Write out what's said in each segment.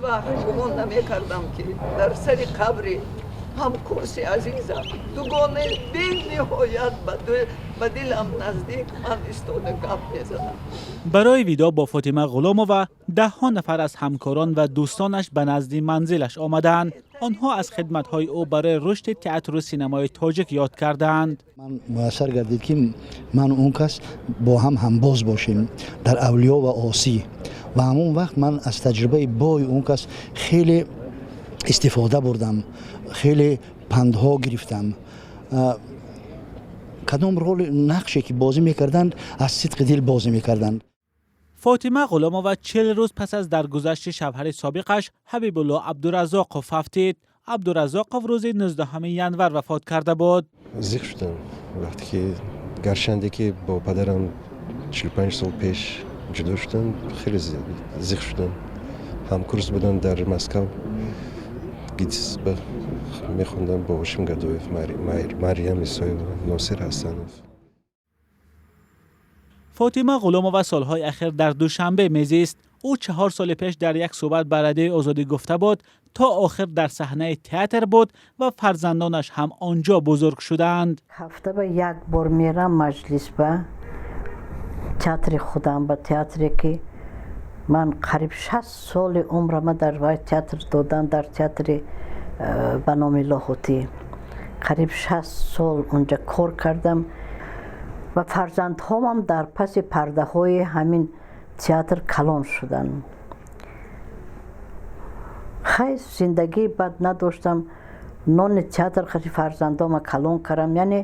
Вақт гумон намекардам, ки дар сари қабри ҳамкурси азизам, дугонаи бениҳоят ба дилам наздик, ман истода гап мезанам. Барои видоъ бо Фотима Ғуломова даҳҳо нафар аз ҳамкорон ва дӯстонаш ба назди манзилаш омадаанд. Онҳо аз хидматҳои ӯ барои рушди театру синамои тоҷик ёд кардаанд. Ман муяссар гардид, ки ману он кас бо ҳам ҳамбоз бошем дар «Авлиё ва осӣ», ва ҳамон вақт ман аз таҷрибаи бои он кас хеле истифода бурдам, хеле пандҳо гирифтам. Кадом роли, нақше ки бозӣ мекарданд, аз сидқи дил бозӣ мекарданд. Фотима Ғуломова 40 рӯз пас аз даргузашти шавҳари собиқаш Ҳабибулло Абдуразоқов фавтид. Абдуразоқов рӯзи 19 январ вафот карда буд. Зиқ шудам, вақте ки, гарчанде ки бо падарам 45 сол пеш ҷудо шудам, хеле зиқ шудам. Ҳамкурс будам дар Москав, ГИТИС мехондам бо Ҳошим Гадоев, Мариям Исоева, Носир Ҳасанов. Фотима Ғуломова солҳои ахир дар Душанбе мезист. Ӯ 4 соли пеш дар як суҳбат ба Радиои Озодӣ гуфта буд, то охир дар саҳнаи театр буд ва фарзандонаш ҳам он ҷо бузург шудаанд. Ҳафта ба як бор мерам маҷлис, ба театри худам, ба театре ки ман қариб 60 соли умрама дар вай театр додам, дар театри ба номи Лоҳутӣ. Қариб 60 сол унҷа кор кардам ва фарзандҳомам дар паси пардаҳои ҳамин театр калон шуданд. Хай, зиндагии бад надоштам, нони театр хати фарзандома калон кардам, яъне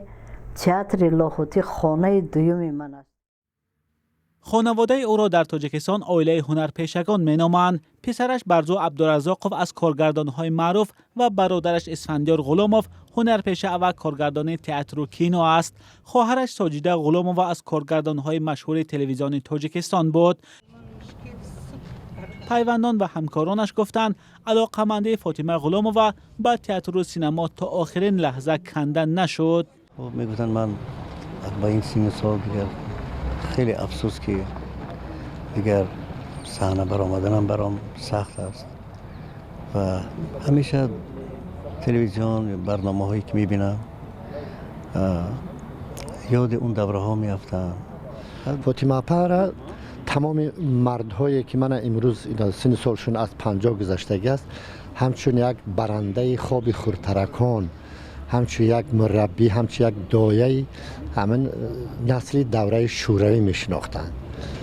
театри Лоҳутӣ хонаи дуюми ман аст. Хонаводаи ӯро дар Тоҷикистон оилаи ҳунарпешагон меноманд. Писараш Барзу Абдуразоқов аз коргардонҳои маъруф ва бародараш Исфандиёр Ғуломов ҳунарпеша ва коргардони театру кино аст. Хоҳараш Соҷида Ғуломова аз коргардонҳои машҳури телевизиони Тоҷикистон буд. Пайвандон ва ҳамкоронаш гуфтанд, алоқамандии Фотима Ғуломова ба театру синамо то охирин лаҳза канда нашуд. Мегуфтанд, ман ба ин синну сол дигар хеле афсӯс, ки дигар саҳна баромаданам баром сахт аст, ва ҳамеша телевизион, барномаҳое ки мебинам, ёди он давраҳо меафтам. Фотима апара тамоми мардҳое ки мана имрӯз синни солшон аз 50 гузаштагӣ аст, ҳамчун як барандаи хоби хурдтаракон, ҳамчун як мураббӣ, ҳамчун як дояи ҳамин насли давраи шӯравӣ мешинохтанд.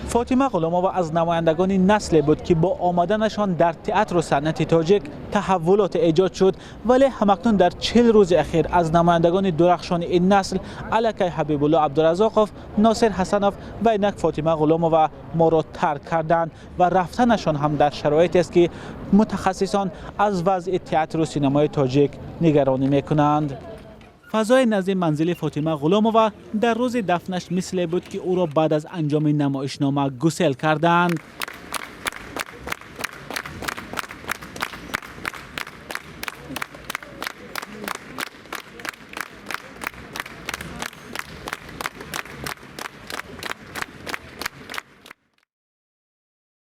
Фотима Ғуломова аз намояндагони насле буд, ки бо омаданашон дар театру санъати тоҷик таҳаввулот эҷод шуд. Вале ҳамакнун дар 40 рӯзи ахир аз намояндагони дурахшони ин насл аллакай Ҳабибулло Абдуразоқов, Носир Ҳасанов ва инак Фотима Ғуломова моро тарк карданд ва рафтанашон ҳам дар шароитест, ки мутахассисон аз вазъи театру синамои тоҷик нигаронӣ мекунанд. Фазои назди манзили Фотима Ғуломова дар рӯзи дафнаш мисле буд, ки ӯро баъд аз анҷоми намоишнома гусел кардаанд.